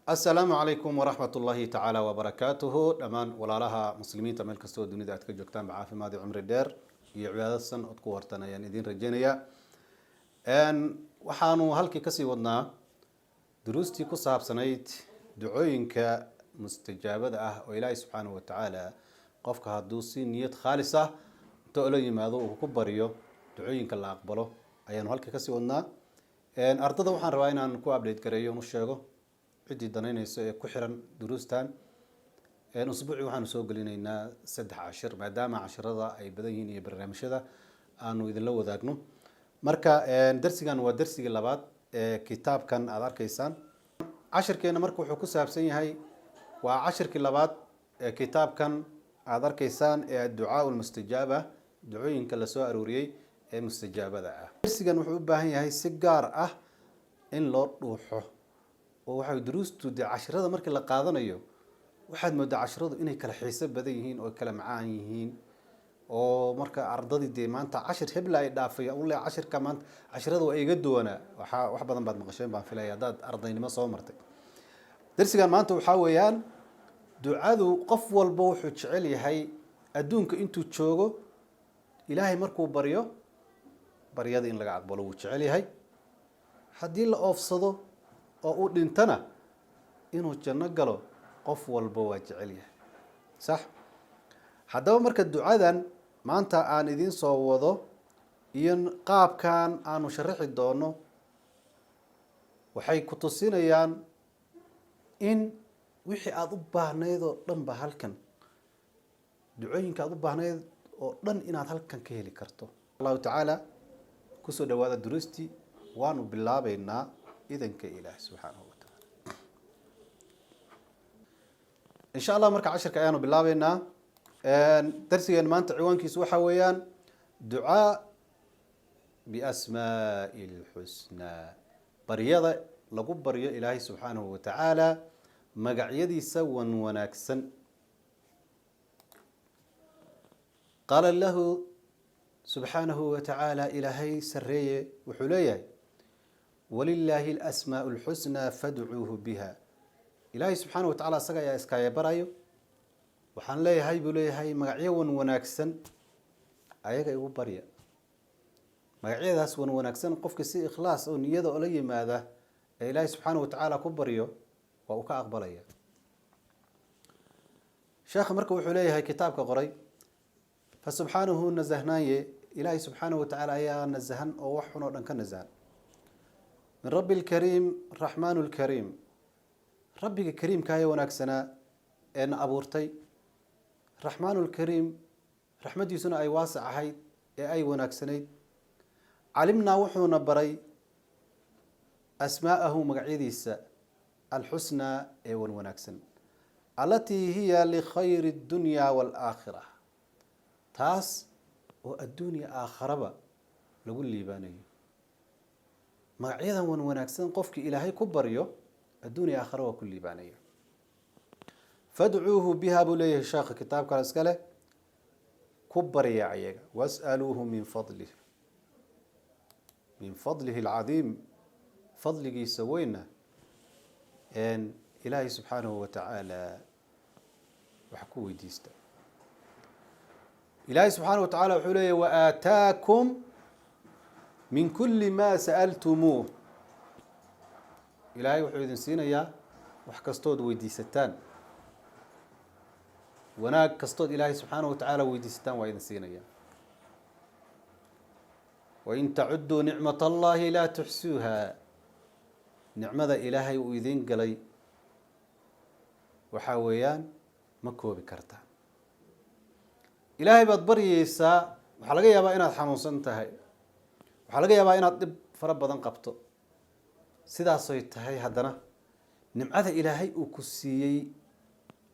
Asalaamu calaykum waraxmat ullaahi tacaala wabarakaatuhu. Dhammaan walaalaha muslimiinta meel kastoo dunida aad ka joogtaan, caafimaad iyo cumri dheer iyo cibaadad san ood ku wartan ayaan idiin rajeynayaa. Waxaanu halkii kasii wadnaa duruustii ku saabsanayd ducooyinka mustajaabada ah, oo Ilaahay subxaanahu watacaala qofka hadduu si niyad khaalis ah inta ola yimaado uu ku baryo, ducooyinka la aqbalo ayaanu halkii kasii wadnaa. Ardada waxaan rabaa inaan ku update gareeyo, u sheego ciddii danaynayso ee ku xiran duruustan. Usbuucii waxaanu soo gelinaynaa 3 cashir, maadaama cashirada ay badan yihiin iyo barnaamijyada aanu idinla wadaagno. Marka darsigan waa darsigii labaad ee kitaabkan aada arkaysaan. Cashirkeena marka wuxuu ku saabsan yahay, waa cashirkii labaad ee kitaabkan aada arkaysaan ee adducaa lmustajaaba, ducooyinka lasoo arooriyey ee mustajaabada ah. Darsigan wuxuu u baahan yahay si gaar ah in loo dhuuxo, oo waxay duruustu dee cashirada markii la qaadanayo waxaad moodaa cashiradu inay kala xiiso badan yihiin oo kala macaan yihiin. Oo marka ardadii dee maanta cashir hebla ay dhaafay ule, cashirka maanta cashirada waa iga duwanaa. Waxaa wax badan baad maqasheen baan filaya haddaad ardaynimo soo martay. Darsigan maanta waxaa weeyaan ducadu. Qof walba wuxuu jecel yahay adduunka intuu joogo Ilaahay markuu baryo, baryada in laga aqbalo wuu jecel yahay. Haddii la oofsado oo uu dhintana, inuu janno galo qof walba waa jecel yahay, sax? Haddaba marka ducadan maanta aan idiin soo wado iyo qaabkan aanu sharaxi doono waxay ku tusinayaan in wixii aada u baahnayd oo dhan ba halkan, ducooyinka aada u baahnayd oo dhan inaad halkan ka heli karto. Allahu tacaala kusoo dhawaada duruustii. Waanu bilaabeynaa idanka Ilaah subxaanahu wa tacaala, insha Allah. Marka cashirka ayaanu bilaabeynaa. Darsigeen maanta ciwaankiisu waxaa weeyaan ducaa biasmaa'i lxusnaa, baryada lagu baryo Ilaahay subxaanahu wa tacaala magacyadiisa wan wanaagsan. Qaala lahu subxaanahu wa tacaala, Ilaahay sareeye wuxuu leeyahay: "Walilaahi alasmaau lxusnaa fadcuuhu biha." Ilaahay subxaanahu wa tacala isaga ayaa iskaaya barayo. Waxaan leeyahay, buu leeyahay, magacyo wan wanaagsan, ayaga igu barya. Magacyadaas wan wanaagsan qofka si ikhlaas oo niyada ola yimaada ee Ilaahay subxaanahu wa tacaala ku baryo, waa uu ka aqbalaya. Sheekha marka wuxuu leeyahay, kitaabka qoray: fa subxaanahu, nasahnaanye, Ilaahay subxaanahu wa tacaala ayaa nasahan oo wax xun oo dhan ka nasahan, min rabbi lkariim raxmaan lkariim, Rabbiga kariimka ee wanaagsanaa ee na abuurtay, Raxmaan lkariim, raxmaddiisuna ay waasic ahayd ee ay wanaagsanayd. Calimnaa, wuxuuna baray, asmaa'ahu, magacyadiisa, alxusnaa, ee wan wanaagsan, allatii hiya likhayri اdunya waalaakhira, taas oo adduunya aakharaba lagu liibaanayo. Magacyadan wan wanaagsan qofkii Ilaahay ku baryo, adduunya aakhara waa ku liibaanaya. Fadcuuhu biha, buu leeyahay sheekha kitaabkan iska leh, ku barya ayaga. Was'aluuhu min fadlih, min fadlihi alcadiim, fadligiisa weyna Ilaahay subxaanahu wa tacaala wax ku weydiista. Ilaahay subxaanahu wa tacala wuxuu leeyahy: "Waaataakum min kuli ma sa'altumuuh." Ilaahay wuxuu idin siinayaa wax kastood weydiisataan. Wanaag kastood Ilaahay subxaanahu wa tacaala weydiisataan, waa idin siinaya. "Wain tacuduu nicmat Allahi laa tuxsuuha." Nicmada Ilaahay uu idiin galay waxaa weeyaan ma koobi kartaan. Ilaahay baad baryeysaa. Waxaa laga yaabaa inaad xanuunsan tahay, waxaa laga yaabaa inaad dhib fara badan qabto. Sidaasoy tahay, haddana nimcada Ilaahay uu ku siiyey,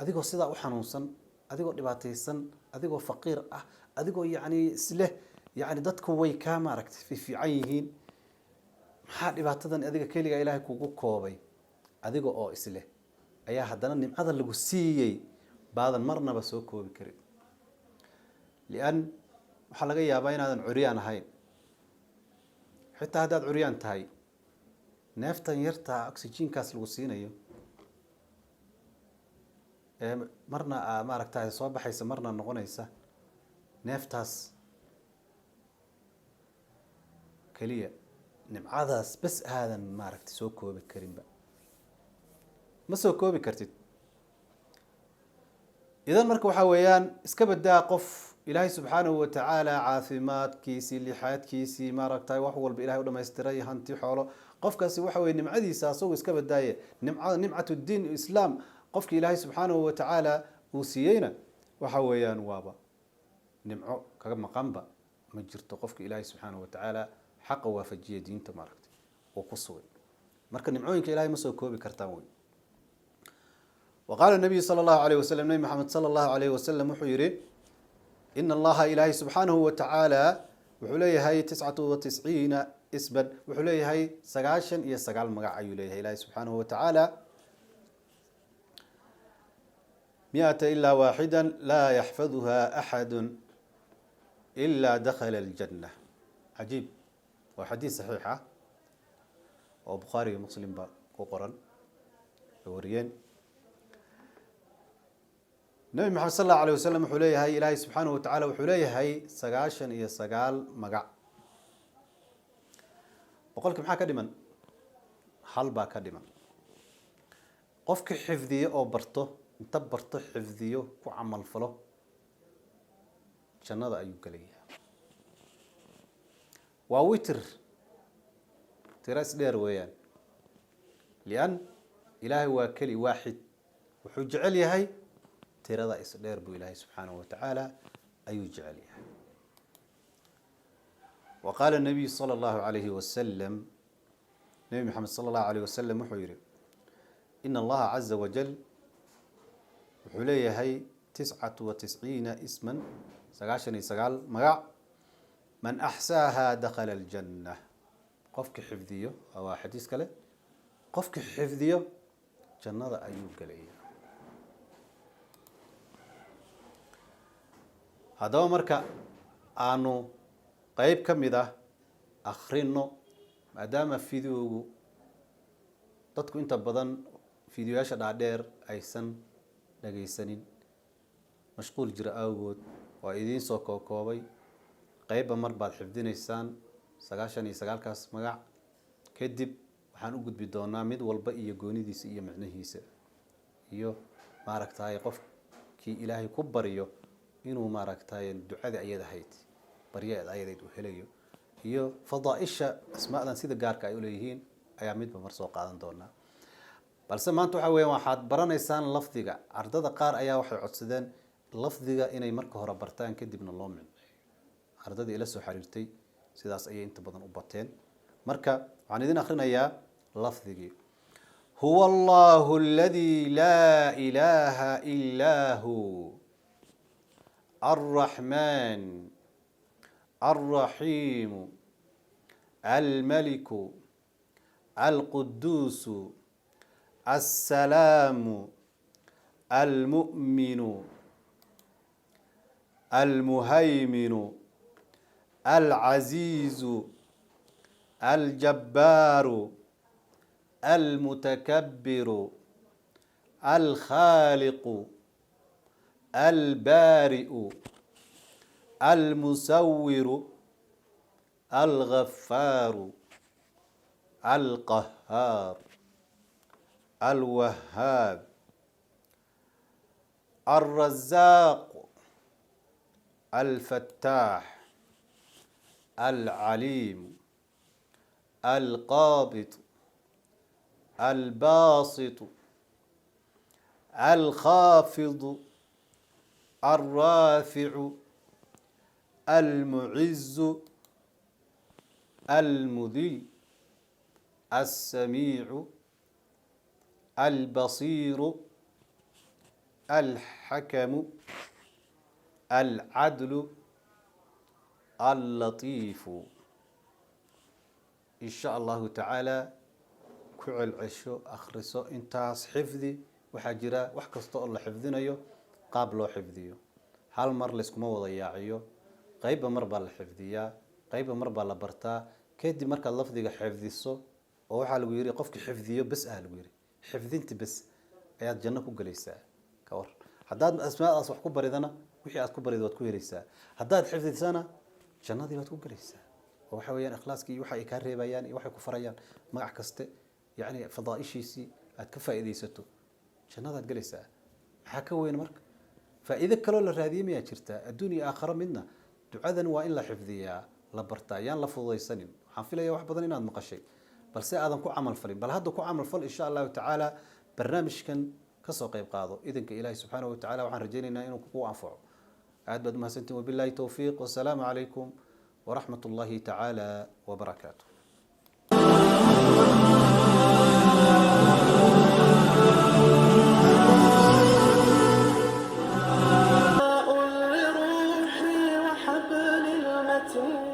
adigoo sidaa u xanuunsan, adigoo dhibaataysan, adigoo faqiir ah, adigoo yacni isleh, yacni dadku way kaa maaragtay fiifiican yihiin, maxaa dhibaatadan adiga keliga Ilaahay kugu koobay, adiga oo isleh, ayaa haddana nimcada lagu siiyey baadan marnaba soo koobi karin. Lian waxaa laga yaabaa inaadan curyaan ahayn. Xitaa haddaad curyaan tahay, neeftan yartaa oxygenkaas lagu siinayo. Ee marna maaragtay soo baxaysa, marna noqonaysa, neeftaas keliya, nimcadaas bes aadan maaragtay soo koobi karinba, ma soo koobi kartid. Idan marka waxaa weeyaan, iska badaa qof Ilaahay subxaanahu watacaala caafimaadkiisii, lixaadkiisii, maaragtay wax walba Ilahay u dhamaystiray, hanti, xoolo. Qofkaasi waxa weye nimcadiisa asagoo iska badaaye, nimca nimcat diin islaam qofki Ilaahay subxaanahu watacaala uu siiyeyna, waxa weeyaan waaba nimco kaga maqanba ma jirto, qofka Ilaahay subxaanahu watacaala xaqa waafajiya, diinta maaragtay uu ku sugay. Marka nimcooyinka Ilahay ma soo koobi kartaan wey. Waqaala nabiyu sala allahu alayh wasalam, Nabi Maxamed sala allahu alayh wasalam wuxuu yihi: ina Allaha, Ilaahay subxaanahu watacaala, wuxuu leeyahay 99 isman, wuxuu leeyahay 99 magac ayuu leeyahay Ilaahay subxaanahu watacaala, miata ilaa waaxida, laa yaxfaduha axadu ilaa dakhala aljanna. Cajiib, waa xadiis saxiix ah oo Bukhaari iyo Muslimba ku qoran ay wariyeen. Nabi Maxamed sal allahu alay wasalam wuxuu leeyahay, Ilaahay subxaanahu watacala wuxuu leeyahay 99 magac. 100kii maxaa ka dhiman? Hal baa ka dhiman. Qofki xifdiyo oo barto, inta barto, xifdiyo, ku camal falo, jannada ayuu gelayaa. Waa witr, tiro isdheer weeyaan, lian Ilaahay waa keli, waaxid, wuxuu jecel yahay tirada isdheer buu Ilaahay subxaanahu watacaala ayuu jecel yahay. Wa qaala nabiyu sala allahu alayhi wasalam, Nebi Maxamed sala allahu alayh wasalam wuxuu yihi: ina Allaha caza wajal wuxuu leeyahay 99 isman, 99 magac, man axsaaha dakhala aljanna. Qofki xifdiyo, waa xadiis kale, qofki xifdiyo jannada ayuu gelaya. Haddaba marka aanu qeyb ka mid ah akrino, maadaama videogu dadku inta badan videoyaasha dhaadheer aysan dhagaysanin, mashquul jira awgood, waa idiin soo kookoobay. Qeybba mar baad xifdinaysaan 99kaas magac. Kadib waxaan u gudbi doonaa mid walba iyo goonidiisa iyo micnihiisa iyo maaragtay qofkii Ilaahay ku baryo inuu maaragtay ducada ayad ahayd, baryaed ayadayd uu helayo, iyo fadaaisha asmaadan sida gaarka ay uleeyihiin ayaa midba mar soo qaadan doonaa. Balse maanta waxa weya waxaad baranaysaan lafdiga. Ardada qaar ayaa waxay codsadeen lafdiga inay marka hore bartaan, kadibna loo micneeyo. Ardadii ila soo xiriirtay sidaas ayay inta badan u bateen. Marka waxaan idin akrinayaa lafdigii: huwa Allahu aladi laa ilaha ilaa hu, alraxman alraxiimu, almaliku, alquduusu, alsalaamu, almu'minu, almuhayminu, alcaziizu, aljabbaaru, almutakabiru, alkhaaliqu, albaari'u, almusawiru, algafaaru, alqahaar, alwahaab, alrazaaq, alfataax, alcaliim, alqaabid, albaasit, alkhaafidu, alraaficu, almucizu, almudil, alsamiicu, albasiiru, alxakamu, alcadlu, allatiifu. In sha Allahu tacaala ku celcesho, akhriso intaas, xifdi. Waxaa jira wax kasta oo la xifdinayo qaab loo xifdiyo. Hal mar layskuma wada yaaciyo. Qeybba mar baa la xifdiyaa, qeybba mar baa la bartaa. Kadib markaad lafdiga xifdiso, oo waxaa lagu yihi qofki xifdiyo bes ah, lagu yihi xifdinta bes ayaad janno ku gelaysaa. Ka war haddaad asmaadaas wax ku baridana, wixii aad ku barido waad ku helaysaa. Haddaad xifdisana, jannadii baad ku gelaysaa. Oo waxa weeyaan ikhlaaskii iyo waxa ay kaa reebayaan iyo waxay ku farayaan, magac kaste yacni fadaaishiisii aad ka faa'iidaysato, jannadaad gelaysaa. Maxaa ka weyn marka? Faa'iido kaloo la raadiyey mayaa jirtaa, adduun iyo aakharo midna? Ducadan waa in la xifdiyaa, la bartaa, yaan la fududaysanin. Waxaan filayaa wax badan inaad maqashay, balse aadan ku camal falin. Bal hadda ku camal fal, insha Allahu tacaala. Barnaamijkan kasoo qayb qaado, idanka Ilaahi subxaanahu watacala waxaan rajaynaynaa inuu kugu anfaco. Aad baad umahadsantiin. Wabillahi towfiiq, wasalaamu calaykum waraxmat ullahi tacaala wabarakaatu. لروحي وحبل المتين.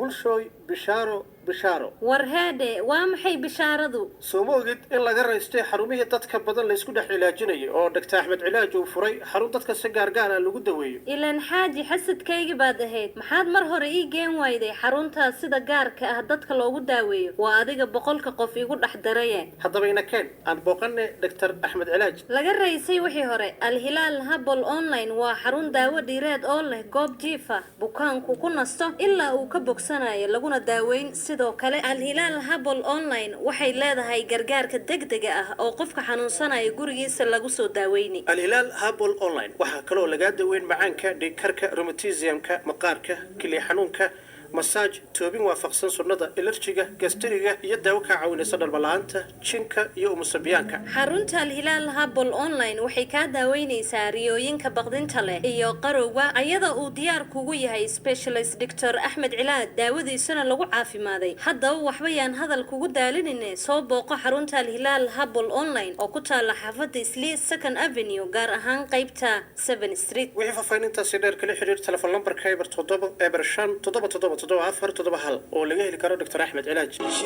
Bulshooy, bishaaro, bishaaro. War heedhe, waa maxay bishaaradu? Soo ma ogid in laga raystay xarumihii dadka badan laysku dhex cilaajinayay, oo Dhaktar Axmed Cilaaj uu furay xarun dadka si gaargaar ah lagu daweeyo? Ilaan xaaji xasadkaygi baad ahayd. Maxaad mar hore ii geen wayday xaruntaas sida gaarka ah dadka loogu daaweeyo? Waa adiga 100-ka qof igu dhex daraye. Haddaba ina keen, aan booqanay Dhaktar Axmed Cilaaj. Laga raysay wixii hore. Alhilaal Herbal Online waa xarun daawo dhiireed oo leh goob jiif ah bukaanku ku nasto ilaa uu ka bogsanayo, laguna daaweyn. Sidoo kale, Alhilaal Herbal Online waxay leedahay gargaarka degdega ah oo qofka xanuunsanaya gurigiisa lagu soo daaweyni. Alhilaal Herbal Online waxaa kaloo lagaa daweyn macaanka, dhiigkarka, rheumatism-ka, maqaarka, kilya xanuunka, masaaj, toobin waafaqsan sunnada, allergy-ga, gastriga iyo daawo kaa caawinaysa dhalmala-aanta, jinka iyo umusabiyaanka. Xarunta Alhilaal Herbal Online waxay kaa daaweynaysaa riyooyinka baqdinta leh iyo qarowga, ayada uu diyaar kugu yahay specialist Doctor Axmed Cilaad, daawadiisana lagu caafimaaday. Haddaba waxba yaan hadal kugu daalinine, soo booqo xarunta Alhilaal Herbal Online oo ku taala xaafadda Islii, Second Avenue, gaar ahaan qeybta 7 Street. Wixii faahfaahintaasi dheer, kala xiriir telefon lambarka 070 05 77 74 71, oo laga heli karo Dr Axmed Cilaaj.